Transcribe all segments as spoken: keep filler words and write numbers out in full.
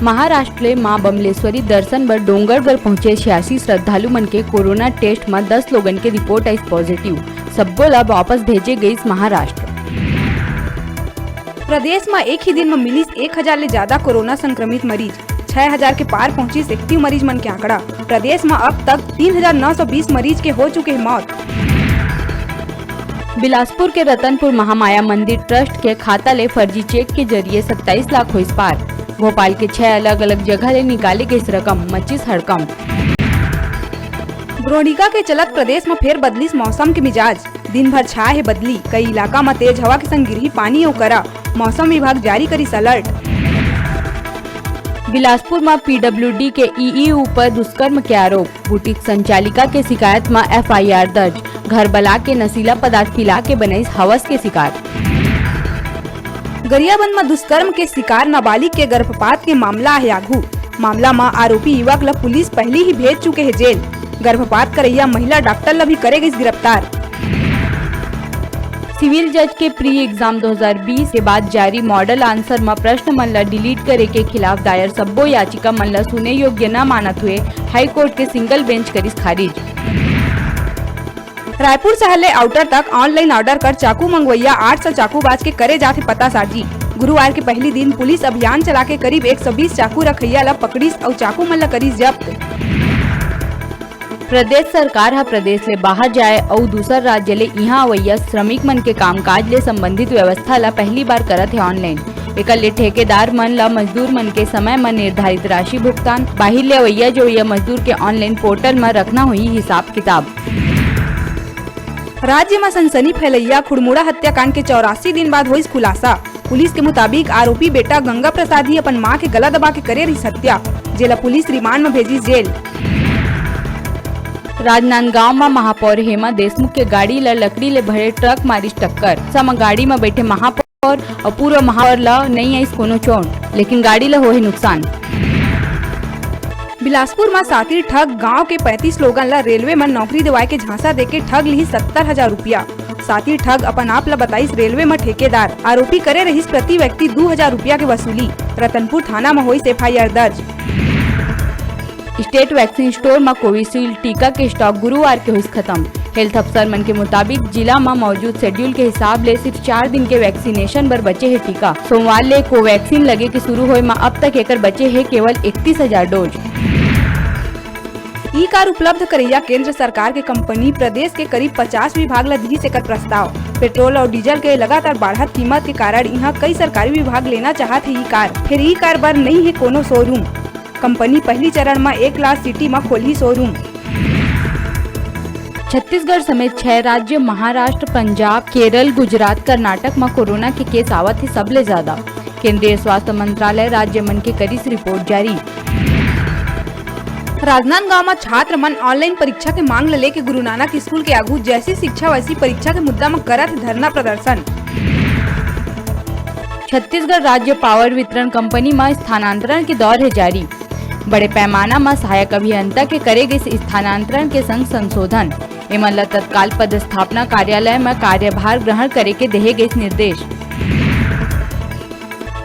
महाराष्ट्र ले मां बमलेश्वरी दर्शन बर डोंगरगढ़ पहुंचे छियासी श्रद्धालु मन के कोरोना टेस्ट म दस लोगन के रिपोर्ट आइस पॉजिटिव। सब्बो ला वापस भेजे गइस महाराष्ट्र। प्रदेश म एक ही दिन म मिलिस एक हजार ले जादा कोरोना संक्रमित मरीज, छह हजार के पार पहुंचिस एक्टिव मरीज मन के आंकड़ा। प्रदेश म अब तक तीन हजार नौ सौ बीस मरीज के हो चुके हे मौत। बिलासपुर के रतनपुर महामाया मंदिर ट्रस्ट के खाता ले फर्जी चेक के जरिए सत्ताईस लाख होइस पार। भोपाल के छह अलग-अलग जगह ले निकाले गइस रकम, मचिस हड़कंप। द्रोणिका के चलत प्रदेश म फेर बदलिस मौसम के मिजाज। दिन भर छाए हे बदली, कई इलाका म तेज हवा के संग गिरही पानी अउ करा, मौसम विभाग जारी करिस अलर्ट। बिलासपुर म पीडब्ल्यूडी के ईई ऊपर दुष्कर्म के आरोप, बुटीक संचालिका के शिकायत म एफआईआर दर्ज, घर बला के नशीला पदार्थ पिला के बनइस हवस के शिकार। गरियाबंद म दुष्कर्म के शिकार नाबालिग के गर्भपात के मामला हे आघू। मामला म आरोपी युवक ल पुलिस पहिली ही भेज चुके हे जेल। गर्भपात करइया महिला डॉक्टर ल भी करे गइस गिरफ्तार। सिविल जज के प्री एग्जाम दो हज़ार बीस के बाद जारी मॉडल आंसर म प्रश्न मन ल डिलीट करे के खिलाफ दायर सब्बो याचिका मन ल सुने योग्य न मानत हुए हाई कोर्ट के सिंगल बेंच करिस खारिज। रायपुर शहर ले आउटर तक ऑनलाइन ऑर्डर कर चाकू मंगवइया आठ सौ चाकूबाज के करे जाथे पतासाजी। गुरुवार के पहिली दिन पुलिस अभियान चला के करीब एक सौ बीस चाकू रखइया ल पकड़िस अउ चाकू मन ल करिस जब्त। प्रदेश सरकार ह प्रदेश ले बाहर जाए अउ दूसर राज्य ले इहां अवइया श्रमिक मन के कामकाज ले संबंधित व्यवस्था ल पहिली बार करत हे ऑनलाइन। एकर ले ठेकेदार मन ल मजदूर मन के समय म निर्धारित राशि भुगतान, बाहिर ले अवइया जवइया मजदूर के ऑनलाइन पोर्टल म रखना होही हिसाब किताब। राज्य म सनसनी फैलइया खुड़मुड़ा हत्याकांड के चौरासी दिन बाद होइस खुलासा। पुलिस के मुताबिक आरोपी बेटा गंगा प्रसाद ही अपन मां के गला दबा के करे रहिस हत्या, जेला पुलिस रिमांड म भेजिस जेल। राजनांदगांव म महापौर हेमा देशमुख के गाड़ी ल लकड़ी ले भरे ट्रक मारिस टक्कर। सम गाड़ी म बैठे महापौर अउ पूर्व महापौर ल नइ आइस कोनो चोट, लेकिन गाड़ी ल होहे नुकसान। बिलासपुर म सातिर ठग गांव के पैंतीस लोगन ल रेलवे म नौकरी दिवाए के झांसा देके ठग लिहिस सत्तर हजार रुपया। सातिर ठग अपन आप ल बताइस रेलवे म ठेकेदार। आरोपी करे रहिस प्रति व्यक्ति दू हजार रुपया के वसूली। रतनपुर थाना म होइस एफआईआर दर्ज। स्टेट वैक्सीन स्टोर म कोविशील्ड टीका के स्टॉक गुरुवार के होइस खत्म। हेल्थ अफसर मन के मुताबिक, जिला म मौजूद शेड्यूल के हिसाब ले सिर्फ चार दिन के वैक्सीनेशन बर बचे हे टीका। सोमवार ले कोवैक्सीन लगे के शुरू होए म अब तक एकर बचे हे केवल इकतीस हजार डोज। ई कार उपलब्ध करइया केंद्र सरकार के कंपनी प्रदेश के करीब पचास विभाग ल दिहिस एकर प्रस्ताव। पेट्रोल अउ डीजल के लगातार बाढ़त कीमत के कारण इहां कई सरकारी विभाग लेना चाहत हे ई कार, फेर ई कार बर नइ हे कोनो शोरूम। कंपनी पहिली चरण म एक लाख सिटी म खोलही शोरूम। छत्तीसगढ़ समेत छह राज्य महाराष्ट्र, पंजाब, केरल, गुजरात, कर्नाटक म कोरोना के केस आवत हे सबले ज्यादा। केंद्रीय स्वास्थ्य मंत्रालय राज्य मन के करिस रिपोर्ट जारी। राजनांदगांव म छात्र मन ऑनलाइन परीक्षा के मांग ल लेके गुरु नानक स्कूल के आगू जैसी शिक्षा वैसी परीक्षा के मुद्दा म करत हे धरना प्रदर्शन। छत्तीसगढ़ राज्य पावर वितरण कंपनी म स्थानांतरण के दौर हे जारी। बड़े पैमाना म सहायक अभियंता के करे गइस स्थानांतरण के संग संशोधन। एमन ल तत्काल पदस्थापना कार्यालय म कार्यभार ग्रहण करे के देहे गइस निर्देश।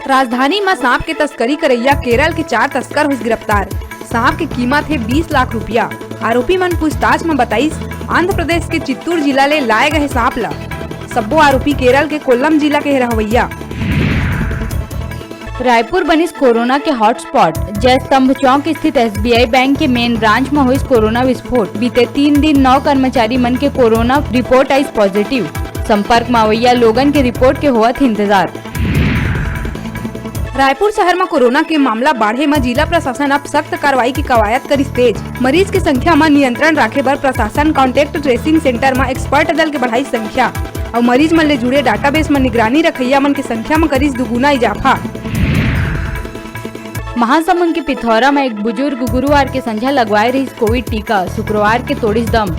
राजधानी म सांप के तस्करी करइया केरल के चार तस्कर होइस गिरफ्तार। सांप के कीमत हे बीस लाख रुपया। आरोपी मन पूछताछ म बताइस, आंध्र प्रदेश के चित्तूर जिला ले लाए गए सांप ल। सब्बो आरोपी केरल के कोल्लम जिला के रहवइया। रायपुर बनिस कोरोना के हॉटस्पॉट। जयस्तंभ चौक स्थित एसबीआई बैंक के मेन ब्रांच म होइस कोरोना विस्फोट। बीते तीन दिन नौ कर्मचारी मन के कोरोना रिपोर्ट आइस पॉजिटिव। संपर्क म अवइया लोगन के रिपोर्ट के होवत हे इंतजार। रायपुर शहर म कोरोना के मामला बाढ़े म जिला प्रशासन अब सख्त कार्रवाई के कवायद करिस तेज। मरीज के संख्या म नियंत्रण राखे बर प्रशासन कॉन्टैक्ट ट्रेसिंग सेंटर म एक्सपर्ट दल के बढ़ाइस संख्या अउ मरीज मन ले जुड़े डाटाबेस म निगरानी रखइया मन के संख्या म करिस दुगुना इजाफा। महासमुंद के पिथौरा म एक बुजुर्ग गुरुवार के संझा लगवाए रहिस कोविड टीका, शुक्रवार के तोड़िस दम।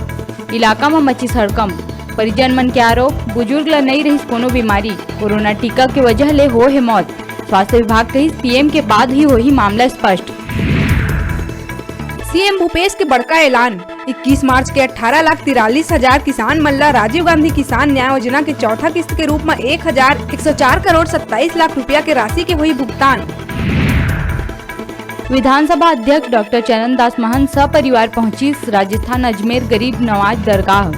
इलाका म मचिस हड़कंप। परिजन मन के आरोप, बुजुर्ग ल नइ रहिस कोनो बीमारी, कोरोना टीका के वजह ले होहे मौत। स्वास्थ्य विभाग कहिस, पीएम के बाद ही होही मामला स्पष्ट। सीएम भूपेश के बड़का ऐलान, इक्कीस मार्च के अठारह लाख तिरालीस हजार किसान मन ल राजीव गांधी किसान न्याय योजना के चौथा किस्त के रूप म एक हजार एक सौ चार करोड़ सत्ताईस लाख रुपया के राशि के होही भुगतान। विधानसभा अध्यक्ष डॉक्टर चरणदास महंत सपरिवार पहुंचिस राजस्थान अजमेर गरीब नवाज दरगाह।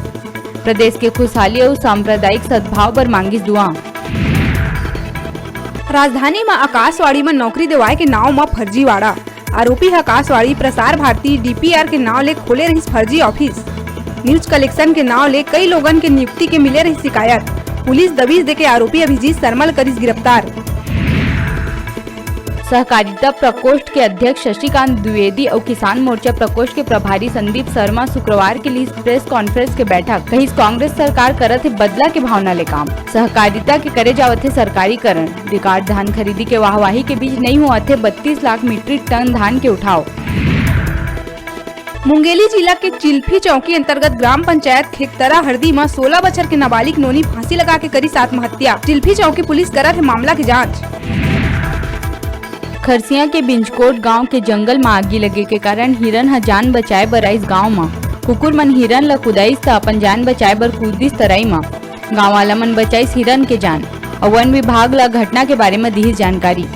प्रदेश के खुशहाली अउ सांप्रदायिक सद्भाव बर मांगिस दुआ। राजधानी म आकाशवाणी म नौकरी देवाए के नाव म फर्जीवाड़ा। आरोपी ह आकाशवाणी प्रसार भारती डीपीआर के नाव ले खोले रहिस फर्जी ऑफिस। न्यूज कलेक्शन के नाव ले कई लोगन के नियुक्ति के मिले रहिस शिकायत। पुलिस दबिश देके आरोपी अभिजीत शर्मा ल करिस गिरफ्तार। सहकारिता प्रकोष्ठ के अध्यक्ष शशिकांत द्विवेदी अउ किसान मोर्चा प्रकोष्ठ के प्रभारी संदीप शर्मा शुक्रवार के लिए प्रेस कॉन्फ्रेंस के बैठक। कहिस, कांग्रेस सरकार करत हे बदला के भावना ले काम। सहकारिता के करे जावत हे सरकारीकरण। रिकॉर्ड धान खरीदी के वाहवाही के बीच नइ होवत हे बत्तीस लाख मीट्रिक टन धान के उठाव। मुंगेली जिला के चिल्फी चौकी अंतर्गत ग्राम पंचायत खेकतरा हरदी म सोलह बछर के नाबालिग नोनी फांसी लगा के करिस आत्महत्या। चिल्फी चौकी पुलिस करत हे मामला के जांच। खरसिया के बिंजकोट गांव के जंगल म आगी लगे के कारण हिरन ह जान बचाए बर आइस गांव म। कुकुर मन हिरन ल कुदाइस त अपन जान बचाए बर कूदिस तरई म। गांव वाला मन बचाइस हिरन के जान अउ वन विभाग ल घटना के बारे म दिहिस जानकारी।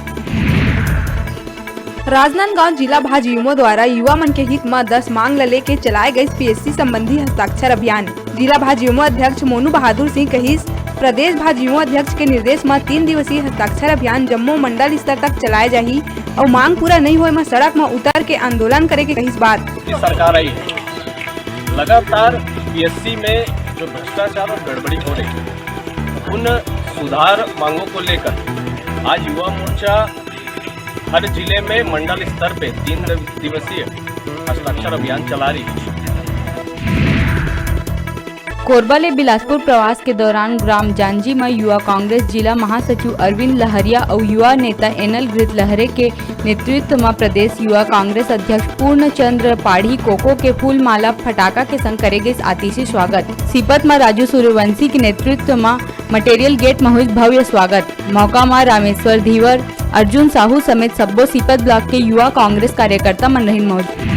राजनांदगांव जिला भाजयुमो द्वारा युवा मन के हित म दस मांग ल लेके चलाए गइस पीएससी संबंधी हस्ताक्षर अभियान। जिला भाजयुमो अध्यक्ष मोनू बहादुर सिंह कहिस, प्रदेश भाजयुमो अध्यक्ष के निर्देश म तीन दिवसीय हस्ताक्षर अभियान जम्मो मंडल स्तर तक चलाए जाही अउ मांग पूरा नइ होए म सड़क म उतर के आंदोलन करे के कहिस बात। की सरकार आई है, लगातार पीएससी में जो भ्रष्टाचार और गड़बड़ी हो रही है, उन सुधार मांगों को लेकर आज युवा मोर्चा हर जिले में मंडल स्तर पे तीन दिवसीय हस्ताक्षर अभियान चला रही है। कोरबा ले बिलासपुर प्रवास के दौरान ग्राम जांजी म युवा कांग्रेस जिला महासचिव अरविंद लहरिया अउ युवा नेता एनल गृतलहरे के नेतृत्व म प्रदेश युवा कांग्रेस अध्यक्ष पूर्णचंद्र पाढ़ी कोको के फूलमाला फटाका के संग करे गइस आतिशी स्वागत। सीपत म राजू सूर्यवंशी के नेतृत्व म मटेरियल गेट म होइस भव्य स्वागत। मौका म रामेश्वर धीवर, अर्जुन साहू समेत सब्बो सीपत ब्लॉक के युवा कांग्रेस कार्यकर्ता मन रहिन मौजूद।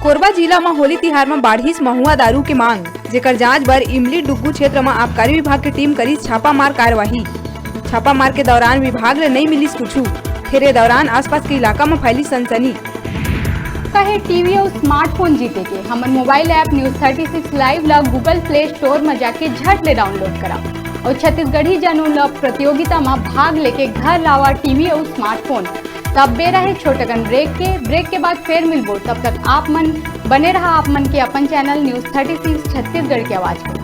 कोरबा जिला म होली तिहार म बाढ़िस महुआ दारू के मांग, जेकर जांच बर इमली डुग्गू क्षेत्र म आबकारी विभाग के टीम करिस छापामार कार्यवाही। छापामार के दौरान विभाग ले नइ मिलिस कुछु, फेर ए दौरान आसपास के इलाका म फैलिस सनसनी। का हे टीवी अउ स्मार्टफोन जीते के? हमर mobile app news thirty six live ला Google Play Store म जाके झट ले डाउनलोड करा अउ छत्तीसगढ़ी जनउन ला प्रतियोगिता म भाग लेके घर लावा टीवी अउ स्मार्टफोन। तब बेरा हे छोटकन ब्रेक के। ब्रेक के बाद फेर मिलबो, तब तक आप मन बने रहा आप मन के अपन channel news thirty six Chhattisgarh के आवाज म।